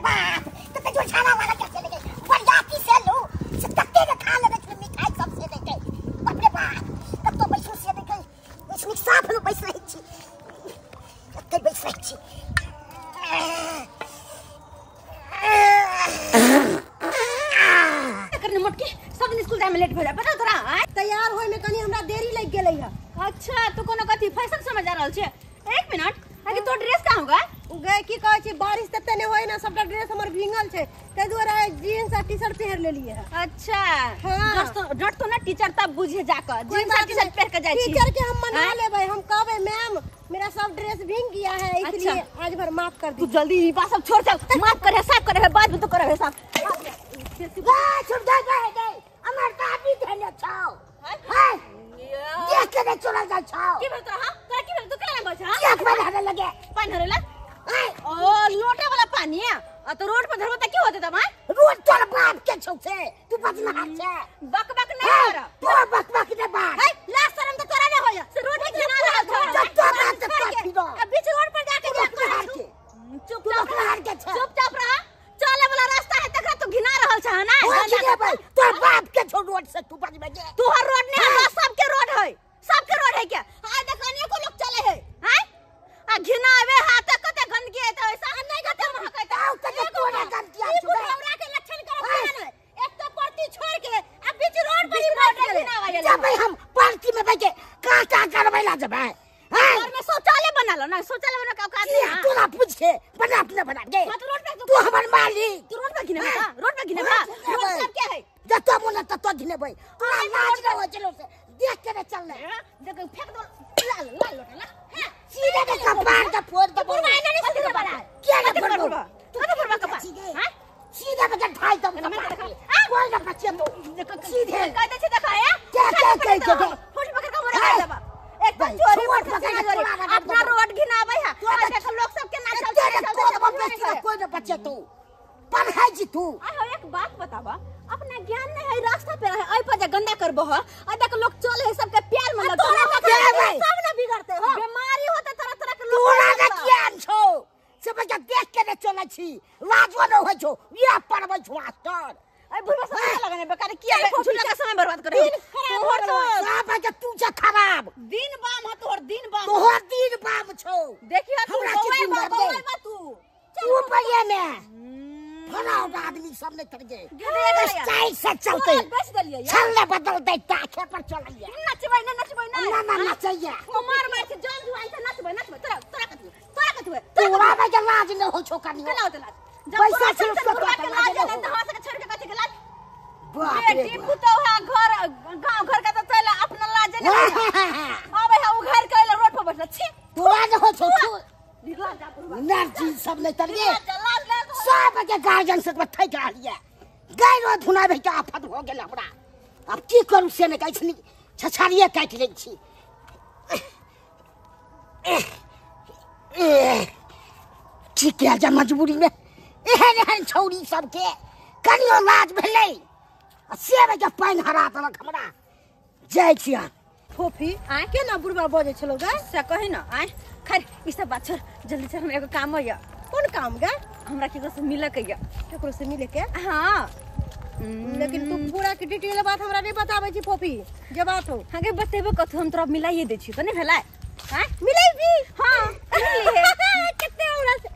बाप तते जो झाड़ा वाला कैसे लगे बरियाती से लो से तते ने खा लेने के मिठाई सब से देके बाप रे बाप कतो बैसू से देके इसमें साफ लो बैस रही छी कते बैस रही छी करने मोटकी सब दिन स्कूल जाय में लेट भ जाय पता तोरा। तैयार होय में कनी हमरा देरी लग गेलै है। अच्छा तो कोनो कथी फैशन समझ आ रहल छै। एक मिनट आगे तो ड्रेस कहाँ होगा गए की कहै छी बारिश तते ने होय ना सबटा ड्रेस हमर भींगल छै तै दुआरे जींस आ टी-शर्ट पहिर लेलिए है। अच्छा हां डर तो ना टीचर तब बुझे जाकर जींस आ टी-शर्ट पहिर के जाय छी। टीचर के हम मना लेबै हम कहबै मैम मेरा सब ड्रेस भींग गया है इसलिए आज भर माफ कर दी। तू जल्दी ई बात सब छोड़ चल माफ करे साफ करे बाद में तो करे साफ। गा छोड़ दे गए गए हमर दाबी धने छाओ हां देख के ने चोरा जा छाओ की भेल तोरा। हां तोरा की भेल तू केना बज हां एक बार हरे लगे पानी हरे लगे ओ लोटा वाला पानी है आ तो रोड पर धरबो त की होते तब। हां रोड तोर बाप के छौ से तू बजना छै बक बक नहीं कर तू बक बक ने बात है लाज शरम त तोरा नहीं होय से रोड के घिना रहल छौ जब तोर बाप के पीरो आ बीच रोड पर जाके चुपचाप चुपचाप रह चले वाला रास्ता है तकरा तू घिना रहल छ ना। तोर बाप के छौ रोड से तू बजबे के तू हर रोड नहीं है सबके रोड है सबके रोड है क्या आ देख अनेको लोग चले है हैं आ घिनावे हाथ कते गंदगी है त ऐसा नहीं कते महकत आउ त तोरा गंदगी आ ई हमरा के लक्षण करब ना एक तो परती छोड़ के आ बीच रोड पर ही बैठ गेले जब हम परती में बैठ के काटा करबै ला जबै हां घर में शौचालय बना लो ना शौचालय बना के औकात नहीं तोरा पूछ के बना अपने बना के रोड पे तू हमर मालिक तू रोड पे घिनेबे का रोड पे घिनेबे रोड सब क्या है जतो मोन ततो घिनेबै तोरा लाज न हो चलो से देख के न चल ले देख फेंक दो लाल लाल लोटा ना हां सीधे के कपार के फोड़ दबो बुढ़वा एना नहीं सीधे बड़ा के न फोड़बो तू कत फोड़बा कपार हां सीधे के ढाई दम कोई न बचे तू सीधे कहते छै देखा है के के के फोड़ पकड़ के मोरा कर देबा एक तो चोरी अपना रोड घिनाबै है आ देख लोग सब के ना चलते कोई न बचे तू पढ़ाई जी तू आ हो एक बात बतावा अपना ज्ञान नहीं है रास्ता पे है आई पर जे गंदा करबो ह आ देख लोग चले है सबके प्यार में लग सब ना बिगड़ते हो बीमारी होते तरह तरह के लोग तोरा न ज्ञान छौ से बच्चा देख के न चलै छी लाजो न होइ छौ या पढ़बै छौ मास्टर ए बुढ़वा सब लगने बेकार किया झूठा का समय बर्बाद करे तोहर तो सब बच्चा तू छ खराब दिन बाम ह तोहर दिन बाम तोहर दिन बाम छौ देखियो तू बौआ बौआ तू तू पहिए में फराव आदमी सब नहीं तर गए स्टाइल से चलते बेच देलिए चलने बदल दे ताखे पर चलिए नचबै ना नचबै ना ना ना नचैया मार मार के जान जुआन से नचबै नचबै तोरा तोरा कथि तोरा कथि तोरा में के लाज न हो छौ कनियो केना होते लाज पैसा छौ बुढ़वा के लाज नहीं त हमरा के छोड़ के कथि के लाज बाप रे बेटी पुतोह है घर गांव घर का त चल अपना लाज नहीं आबै है उ घर के रोड पर बैठल छी तोरा न हो छौ तू निर्लाज जा बुढ़वा नर्जी सब नहीं तर गए लाज लाज सब के गार्जियन से थक रहलिए गाय धुनाबै के आफत हो गेल हमरा अब की करू से ने कहै छी छछारिए काटि लै छी ठीक है जा मजबूरी में एहन एहन छौरी सबके कनियो लाज भेलै आ से के पानि हरा देलक हमरा जाइ छी। फोफी आय के ना बुढ़वा बजै छलो गे से कही ना आय खैर ई सब बात छोड़ जल्दी से हम एगो काम होय। कोन काम गे? हमरा केकरो से मिले के या। केकरो से मिले के? हां लेकिन तू पूरा के डिटेल बात हमरा नहीं बताबै छी फोफी जे बात हो। हां के बतेबो कथु हम तोरा मिलाइए दै छी त नहीं भेलै? हां मिलेबी? हां मिली है। कते हमरा से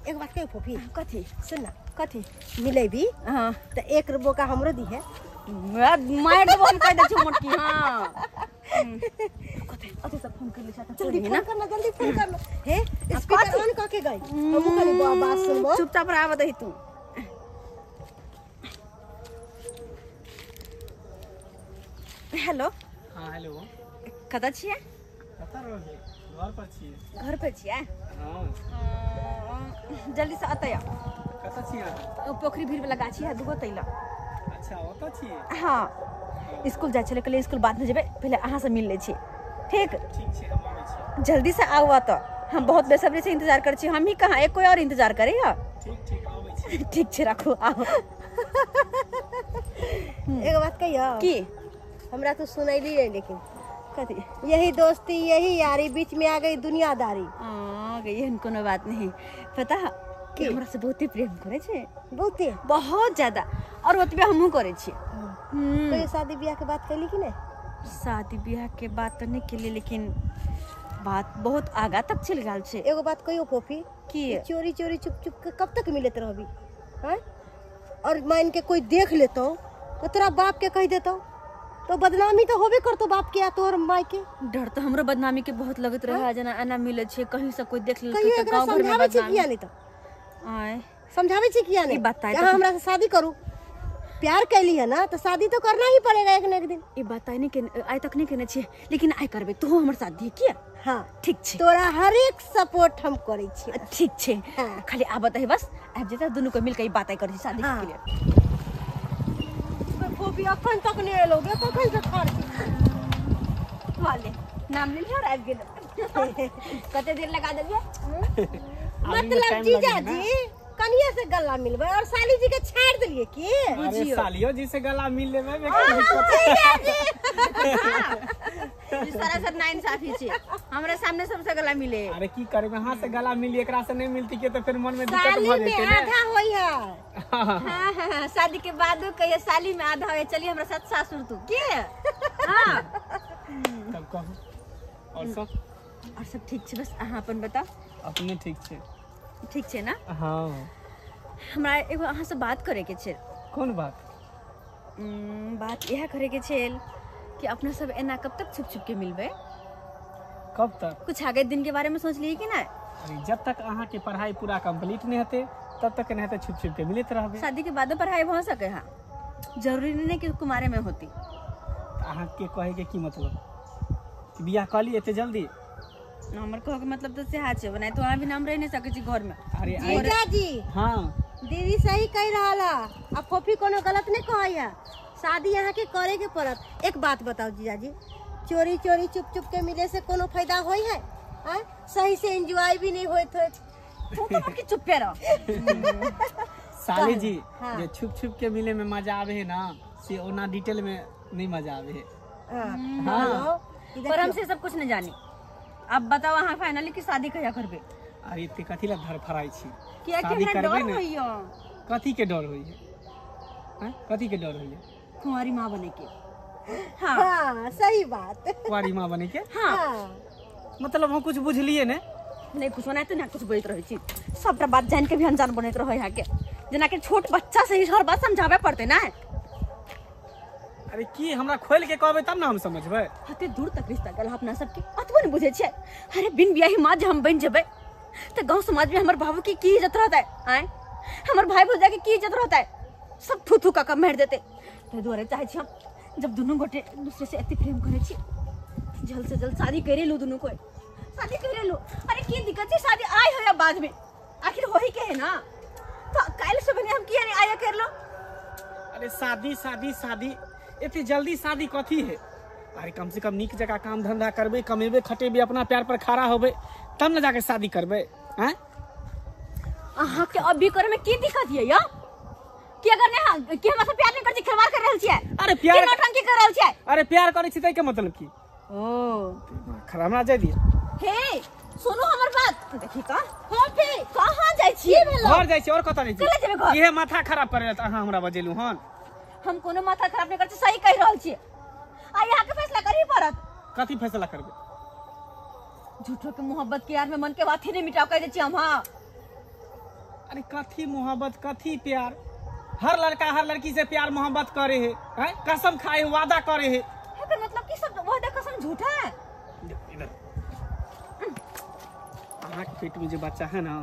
एक बात कहि फोफी। कथी? सुन ना। कथी? मिलेबी? हां त एक रुपो का हमरो दी है। मार देबो हम कह दै छी मोटकी। हां कथी अथी सब फोन कर ले छ जल्दी फोन करना जल्दी फोन करना। हे स्पीकर ऑन क के गई हम खाली बात सुनबो। चुपचाप रह दही तू। हेलो। हां हेलो कतऽ छियै? कतऽ रहै? घर पर छियै। घर पर छियै? हां जल्दी से अतय। कतऽ छियै? पोखरी भीड़ वाला गाछी है दुगो तैला। अच्छा ओतऽ छियै? हां स्कूल जाइ छलै कहलियै स्कूल बाद में जेबै पहिले अहाँ से मिल लै छी। ठीक ठीक छै हम आबै छी। जल्दी से आउ तऽ हम बहुत बेसब्री से इंतजार करै छी। हम ही कहाँ एक कोई और इंतजार करे है। ठीक ठीक आबै छी। ठीक छै राखू आउ। एगो बात कहियो की? हमरा तो सुनैली नहीं लेकिन कथी? यही दोस्ती यही यारी बीच में आ गई दुनियादारी। आ गई एहन कोनो बात नहीं। पता कि हमरा से बहुते प्रेम करे छै, बहुते बहुत ज्यादा, और ओतबे हमहूँ करे छियै। तो शादी ब्याह के बात कैली कि नहीं? शादी ब्याह के बात तो नहीं केली, लेकिन बात बहुत आगा तक चल गेल छै। एगो बात कहियो फोफी, की चोरी चोरी चुप चुप के कब तक मिलत रहबी? हैं, और मान के कोई देख लेतो तो तोरा बाप के कह देतो तो बदनामी तो होबे करतो बाप के या तोर माई के। डर तो हमरो बदनामी के बहुत लगत रहे, जना एना मिले छै कहीं से कोई देख लेलकै कहियो त एकरा गांव घर में समझाबै छी बदनामी। किया नहीं? तो आय समझाबै छी किया नहीं? ई बताए कि अहाँ हमरा से शादी करू, प्यार कैली है ना तो शादी तो करना ही पड़ेगा एक न एक दिन। ई बात आइ नहीं केने, आइ तक नहीं केने छियै, लेकिन आइ करबै, तू हमर साथ दिहे किया? हाँ ठीक छै, तोरा हर एक सपोर्ट हम करै छी। ठीक छै। हाँ। खाली आबत है बस, आबि जेतै दुनू को मिलके ई बात आइ करै छी शादी हाँ। के लिए। फोफी अखन तक नहीं एलो बे, कखन से ठाढ़ छी? वाले नाम लेलियै और आबि गेलो। कते देर लगा देलियै? मतलब जीजाजी कनिया से गला मिलबै और साली जी के छाड़ देलिए की? अरे सालियो जी से गला मिल लेबै। ई सरासर नाइंसाफी छै, हमरा सामने सबसे गला मिले। अरे की करबै, हां से गला मिली, एकरा से नहीं मिलती के तो फिर मन में दिक्कत साली भ में जेतै ने। आधा होई है। हाँ हाँ, शादी के बाद कहिए साली में आधा होए, चलिए हमरा साथ सासुर तू के। हाँ तब कहू और सब? और सब ठीक छै, बस अहाँ अपन बताओ। अपने ठीक छै? ठीक छै ना? हाँ। हमरा एगो अहाँ से बात करे के छै। कोन बात? बात इएह करे के छै कि अपना सब एना कब तक छुप छुप के मिलबै? कब तक? कुछ आगे दिन के बारे में सोच लिए कि ना? अरे जब तक अहाँ के पढ़ाई पूरा कंप्लीट नहीं हेतै तब तक नहीं हेतै छुप छुप के मिलैत रहबै। शादी के बादो पढ़ाई भऽ सके है, जरूरी नहीं कि कुमारे में होती। तऽ अहाँ के कहे के की मतलब कि बियाह कऽ ली एते जल्दी? हमर कहे के मतलब तो सेहा छै, बनाए तो अहाँ भी नाम रह नहीं सकै छी घर में। अरे जीजाजी हाँ दीदी सही कह रहा है, आ फोफी कोनो गलत नहीं कहै है, शादी यहाँ के करे के पड़त। एक बात बताओ जीजाजी, चोरी चोरी चुप चुप के मिले से कोनो फायदा होई है? आ? सही से एंजॉय भी नहीं होत होत। तू तो बाकी चुप पे रह। साली जी हाँ। जे छुप छुप के मिले में मजा आवे है ना, से ओना डिटेल में नहीं मजा आवे है। हाँ। पर हमसे सब कुछ नहीं जानी। अब बताओ अहाँ फाइनली की शादी कहिया करबे? अरे एते कथी ला धरफड़ाई छी? किया कि शादी हमरा करबै डर ने। होइया। कथी के डर होइया? हैं, कथी के डर होइया? कुंवारी माँ बने के। हाँ हाँ सही बात। कुंवारी माँ बने के? हाँ। हाँ। मतलब हम कुछ बुझलिए ने? नहीं कुछ नहीं तो ना कुछ बोलते रहे छी, सबटा बात जान के भी अनजान बनैत रहे यहाँ के, जेना कि छोट बच्चा से ही हर बात समझावे पड़ते ना। अरे की हमरा खोल के कहबै तब ना हम समझबै। हते दूर तक रिश्ता गेल अपना सबके, अतबो नहीं बुझे छियै। अरे बिन बियाही माँ जे हम बन जेबै तऽ गांव समाज में हमर बाबू के की इज्जत रहतै? आय हमर भाई भौजा के की इज्जत रहतै? सब थू थू कऽ कऽ मारि देतै। ताहि दुआरे चाहै छी हम जब दुनू गोटे एक दूसरे से एते प्रेम करै छी, जल्द से जल्द शादी करे लू, दुनू कोई शादी करे लू। अरे की दिक्कत छै, शादी आय हो या बाद में, आखिर होही के है ना, तो काल्हि सुबह हम किया नहीं आया कर लो। अरे शादी शादी शादी एते जल्दी शादी कथी है? अरे कम से कम नीक जगह काम धंधा करबै, कमेबै खटेबै, अपना प्यार पर खड़ा होबै तब न जाके शादी करबै। हैं अहाँ के अभी करे में की दिक्कत ये या? कि अगर नहीं कि हमरा से प्यार नहीं कर छी, खिलवाड़ कर रहल छियै? अरे प्यार की नौटंकी कर रहल छियै? अरे प्यार करै छी तै के मतलब की? ओ खराब ना जाय दिए। हे सुनू हमर बात, देखी का फोफी कहाँ जाइ छियै? घर जाइ छी और कतऽ जाइ छी? कतऽ जेबै घर? इहे माथा खराब करे त अहाँ हमरा बजेलु हन। हम कोनो माथा खराब नहीं कर छी, सही कहि रहल छियै। आ यहाँ के फैसला करही पड़त। कथी फैसला करबै? झूठो के मोहब्बत के यार में मन के बात ही नहीं मिटाओ कह दै छी हम। हाँ अरे कथी मोहब्बत कथी प्यार? हर लड़का हर लड़की से प्यार मोहब्बत करे है, हैं? कसम खाए है, वादा करे है। एकर मतलब की सब वादा कसम झूठा है? इधर अहाँ के पेट में जे बच्चा है ना,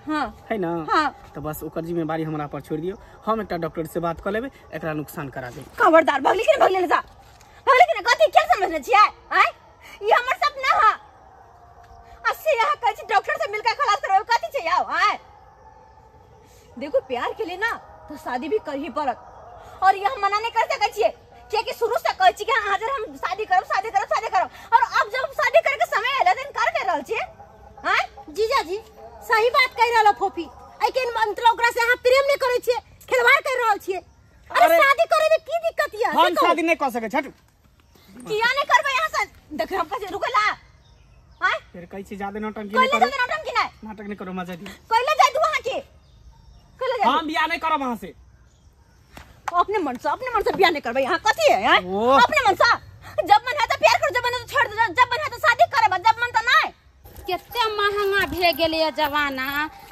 हाँ है ना, हाँ, तो बस ओकर जिम्मेवारी हमरा पर छोड़ दियो। हम एकटा डॉक्टर से बात कर लेबै, एकरा नुकसान करा देब। खबरदार, भगली के भगले जा, भगली के कथी क्या समझने छियै? आय ई हमर सपना है, आ से यहाँ कहै छी डॉक्टर से मिलकर खलास करबै, कथी छै आओ? आय देखो प्यार के लिए ना तो शादी भी करही पड़त, और यह हम मना नहीं कर सकै छियै, कियाकि शुरू से कहै छी कि हाँ हाजर हम शादी करब शादी करब शादी करब, और अब जब शादी करे के समय एलै त इनकार कर रहल छियै। आय जीजाजी सही बात कह रहल फोफी, एहि के मतलब ओकरा से अहाँ प्रेम नहीं करै छियै, खिलवाड़ कर रहल छियै। अरे शादी करे में की दिक्कत या? हम शादी नहीं कर सकै छठ। किया नहीं करबै यहाँ से? देख हम कहै रुकला। आय फिर कहै छी ज्यादा नौटंकी नहीं करो, करो, नौटंकी नहीं, नाटक नहीं करो, मजा दी कइले जाय दू अहाँ के। हम बियाह नहीं करब अहाँ से। अपने मन से बियाह नहीं करबै अहाँ, कथी है हैं? अपने मन से जब मन है तो प्यार करू, जब मन है तो छोड़ दो, जब मन है तो शादी करब, जब मन तो नहीं। कते महंगा भे गेलै जमाना।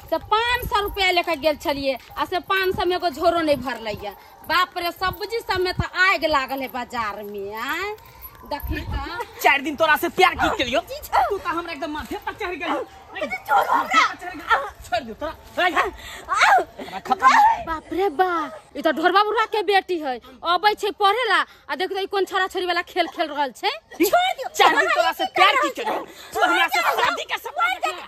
से 500 रुपया लेके गेल छलिए आ से 500 में एगो झोरो नहीं भरलै। बाप रे, सब्जी सब में तो आगि लागल है बाजार में। आय देखी त 4 दिन तोरा से प्यार की केलियो, तू त हमरा एकदम माथे पर चढ़ गेल। छोड़ दे तोरा। बाप रे बा, ई त ढोरबा बुढ़ा के बेटी है, अबै छै पढ़े ला आ देख ई कोन छोरा छोरी वाला खेल खेल रहल छै। छोड़ दियो। 4 दिन तोरा से प्यार की केलियो, तू हमरा से शादी के सपना देखला,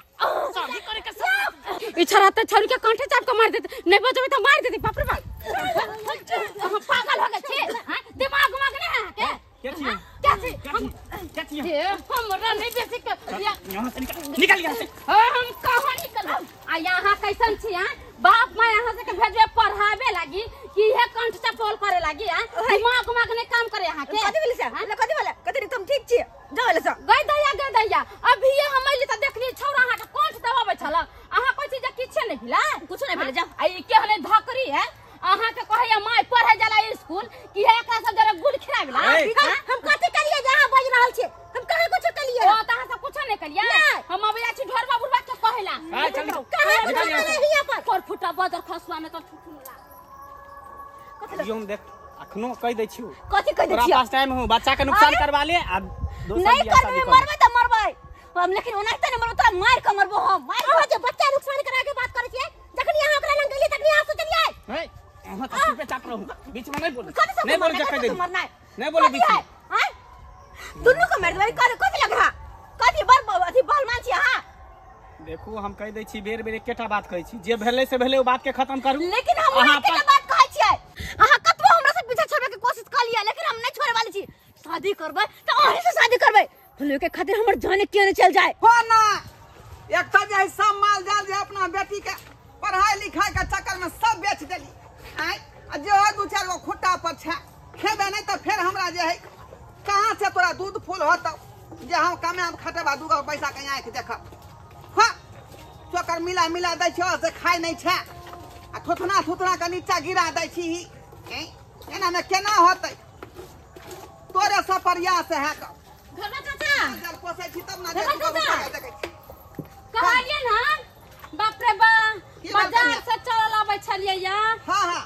शादी करे के सपना। ई छोरा त छोरी के कंठे चाप के मार देते, नहीं बचबे त मार देते। बाप रे बाप, हम पागल हो गेल छी। दिमाग उमाग नहीं है के? क्या छी हमरा नहीं बेसी के यहां से निकल, निकल यहां से। हम कहां निकल आ? यहां कैसन छी? हां, बाप मां यहां से के भेजबे पढ़ावे लागी कि हे कंठ चपोल करे लागी? हां, दिमाग उमाग नहीं काम करे यहां के। कथि भेलै से? कथि भेलै? कथि तुम ठीक छी? जाओ ले से। गई दैया, गई दैया, अभी हम अइली त देखली छौरा अहां के कंठ दबाबै छल। अहां कहै छी जे किछे नहीं भेलै? कुछो नहीं भेलै, जाओ। आ ई केहने धकरी है, अहां के कहैया माय पढ़े जाला स्कूल कि हे एकरा सब जरा गुल खिलाबला। हम कथि करिए जे अहां बाजि रहल छी? हम कहां कुछ कलिए? ओ त अहां सब कुछ नहीं कलिए। हम अब जाइ छी ढोरबा बुढ़बा के कहेला। चल कहां कुछ कलिए हिया पर? पर फुटा बदर खसुआ ने त छुछुला। कथि हम देख अखनो कह दै छियो। कथि कह दै तोरा छियो? पास टाइम हो, बच्चा के नुकसान करवा ले आ दोसर नहीं बियाह करबै, शादी कर। मरबै त मरबै हम, लेकिन ओनाहिते नहीं मरबो, तोरा मार के मरबो हम। मार अहां जे बच्चा नुकसान करा के बात करै छियै, जखनी अहां ओकरा लग गेलियै तखनी अहां सोचलियै। ए अहाँ त चुपे चाप रहू, बीच में नहीं बोल, कथि सब नहीं बोल, जखै दे मरना नहीं बोले बीच में। हां, दुन्नू के मार देबै। कथि लग रहा? कथि बर अथि बलमान छी अहां? देखू हम कह दै छी बेर बेर एकेटा बात कहै छी, जे भेलै से भेलै, ओ बात के खत्म करू। लेकिन हम अहाँ एकेटा बात कहै छियै, अहाँ कतबो हमरा से पीछा छोड़बे के कोशिश क लिया, लेकिन हम नहीं छोड़े वाली छी। शादी करबै त अहीं से शादी करबै, भले के खातिर हमर जान किया नहीं चल जाए। हो ना, एक तो जे सब माल जाल जे अपना बेटी के पढ़ाई लिखाई के चक्कर में सब बेच देली। आय आ जे हो 2-4 गो खुट्टा पर छै, खेबे नहीं त फेर हमरा जे है कहां से तोरा दूध फूल होतौ जे हम कमाएब खटेबा 2 गो पैसा के आंखि देखब। हां, चोकर मिला मिला दै छौ से खाइ नहीं छै आ थोथना थोथना के नीचा गिरा दै छी। एना में केना होतै? तोरे सब प्रयास है क घरवा चाचा जल पोसै छी तब ना देखै छी। कहलियै ना, बाप रे बा, बाजार से चलल आबै छलियै या। हां हां,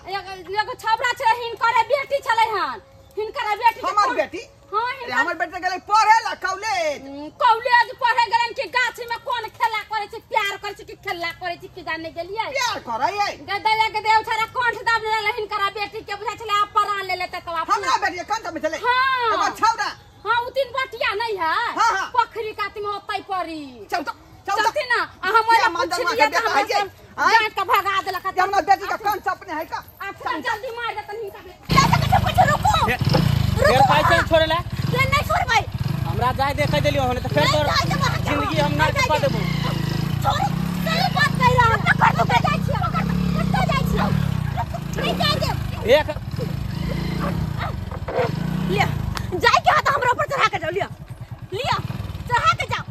एगो छबरा छलै, हिनकर बेटी छलै हन, हिनकर बेटी। हमर बेटी? हां, अरे हमर बेटी गेलै पढ़े ला कॉलेज। कॉलेज पढ़े गेलन कि गाछी में कोन खेला करै छै, प्यार करै छै कि खेला करै छै कि जाने गेलियै। प्यार करै है गदया गदया छरा कंठ दाब लेले हिनकर बेटी के, बुझा छलै आप परा ले लेते तब आप। हमरा बेटी कंठ में छलै? हां, एगो छौरा। हां, उ 3 बटिया नहीं है। हां हां, पोखरी कात में ओतै परी। चल तो चलती ना, अहाँ मोला पुछलियै त हमरा जांच के भगा देलक। हमरा बेटी के कंठ अपने है का? आ जल्दी मार देतन हिनका बेटी। चाचा कते कुछ रुको, फेर काहे छै छोड़ेला? से नहीं छोड़बै, हमरा जाय देखै देलियो हन त फेर तोर जिंदगी हम ना के पा देबो। छोड़, सही बात कहि रहल। पकड़ दो, जाइ छी, पकड़ कत्तो जाइ छी, नहीं जाय देब। एक लिया जाय के हाथ हमरा ऊपर चढ़ा के जाओ, लिया लिया चढ़ा के जाओ।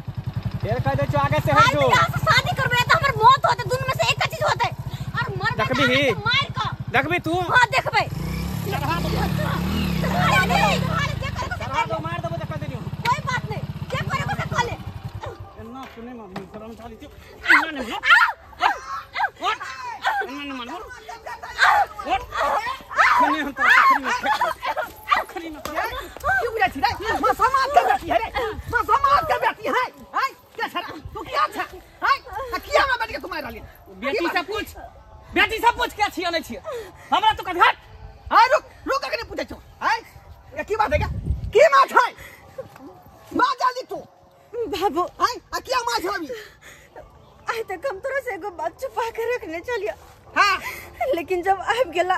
फेर कह दै छौ आगे से हट जो। यहाँ से शादी करबै त हमर मौत होतै, दुनू में से एक चीज होतै। और मरबै देखबी मार के देखबी तू। हां देखबै। चढ़ा दो, चढ़ा दे, चढ़ा दो, मार देबो त कह देलियो। कोई बात नहीं, जे करे को से कर ले। एना सुने मम्मी शरम चाली छी, एना नहीं उठ, एना नहीं मानो उठ, सुने हम तोरा खरी में की बुझै छी रे? मां समाज के बेटी है रे, मां समाज के बेटी है। आय के छरा तू किया छ? आय आ किया हमरा बेटी के तू मार रहली? बेटी से पूछ, बेटी से पूछ के छियै नै छियै हमरा तो कभी हट। आय रुक रुक, अखनी पूछै छौ। आय ये की बात है? की माछ है? मां जल्दी तू बाबू। आय आ किया माछ रवि? आइ तक हम तोरा से एगो बात छुपा के रखने चलिया। हां, लेकिन जब आबि गेला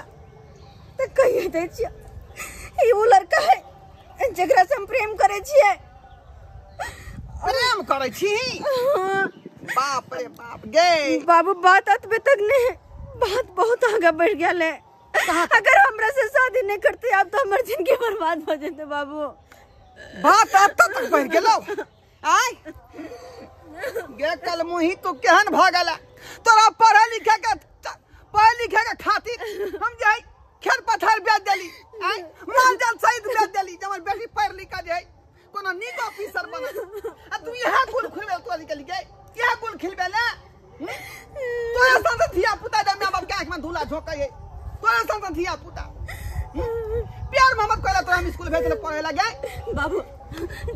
त कहिए दै छियै, ई वो लड़का है जकरा से हम प्रेम करै छियै। प्रेम करै छी? बाप रे बाप गे बाबू, बात अतबे तक नहीं है, बात बहुत आगे बढ़ गया है। अगर हमरा से शादी नहीं करते आप तो हमर जिंदगी बर्बाद हो जेते बाबू। बात अब तक बढ़ गेलौ? आय गे कल मुही तू केहन भ गेला? तोरा पढ़े लिखे के हम जे खेत पथार बेच देली आय माल जाल सहित बेच देली जे हमर बेटी पढ़ लिख के जे कोनो नीक ऑफिसर बनल आ तू इहे गुल खुलबे तोरा निकल के इहे गुल खिलबे ले तोरा संग धिया पुता जे माय बाप के आंख में धूला झोंकै है तोरा संग धिया पुता प्यार मोहब्बत कइला तोरा हम स्कूल भेजले पढ़े लगे बाबू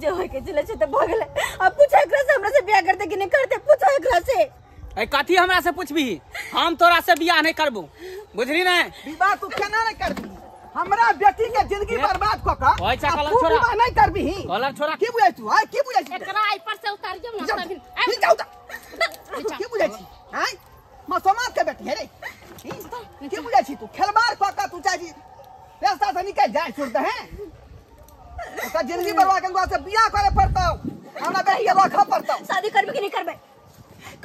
जो होय के चले छै त भऽ गेलै अब पूछो एकरा से हमरा से बियाह करते कि नहीं करते पूछो एकरा से। ए कथी हमरा से पूछबी हम तोरा से बियाह नहीं करबो बुझली ने। विवाह तू केना नहीं करबी हमरा बेटी के जिंदगी बर्बाद क क ओइ चा कलर छोड़ा विवाह नहीं करबी कलर छोड़ा की बुझै तू हां की बुझै छी एकरा आई पर से उतारियौ ना तभी ठीक जाउ त की बुझै छी हां मसोमात के बेटी है रे की बुझै छी तू खेलबार क क तू चाही रास्ता से निकल जाय छोड़ दे हैं ओकर जिंदगी बर्बाद के से बियाह करे पड़तौ हमरा बेटी के रखऽ पड़तौ। शादी करबे कि नहीं करबे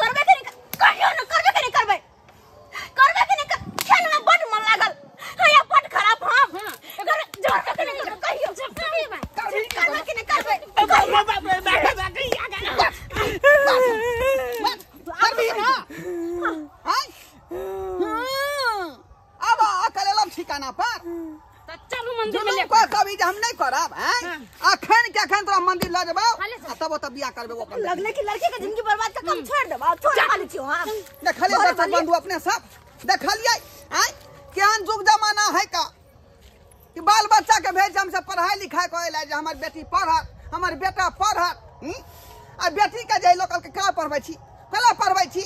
करबे कि नहीं कहियो ना करबे कि नहीं करबे करबे कि नहीं खेल में बड मन लागल हैया बड खराब हम एकर जोर के नहीं करबे कहियो करबे कि नहीं करबे बाप रे बाप रे करबी ना हां अब अकल ठिकाना पर त चलू मंदिर में ले को कभी हम नहीं करब हैं अखन के अखन तोरा मंदिर ल जेबौ आ तब ओत बियाह करबे ओकर लगले कि लड़की के जिंदगी बर्बाद का कम छोड़ देबा छोड़ खाली छियो हम देखलिए दर्शक बंधु अपने सब देखलिए हैं केहन युग जमाना है का कि बाल बच्चा के भेज हमसे पढ़ाई लिखाई करे ला जे हमर बेटी पढ़त हमर बेटा पढ़त आ बेटी के जे लोकल के केना पढ़बै छी केना पढ़बै छी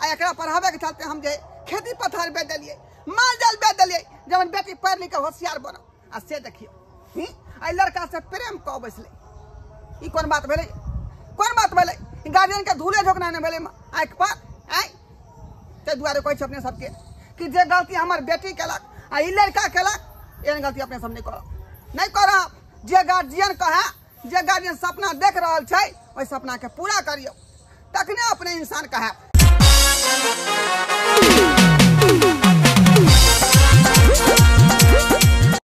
आ एकरा पढ़ाबै के चलते हम जे खेती पथार बेच देलिए माल जाल बेच देलिए जब बेटी पढ़ लिख के होशियार बनल आ से देखियो आ लड़का से प्रेम कऽ बैसलै ई कोन बात भेलै कोन बात भेलै गार्जियन के धूले झोंकना नहि भेलै आँखि पर आँय ताहि दुआरे कहै छी अपने सबके कि जे गलती हमर बेटी केलक आ ई लड़का केलक एहन गलती अपने सब नहि करब नहि करब। जे गार्जियन कहै जे गार्जियन सपना देख रहल छै ओहि सपना के पूरा करियौ तखने अपने इंसान कहब।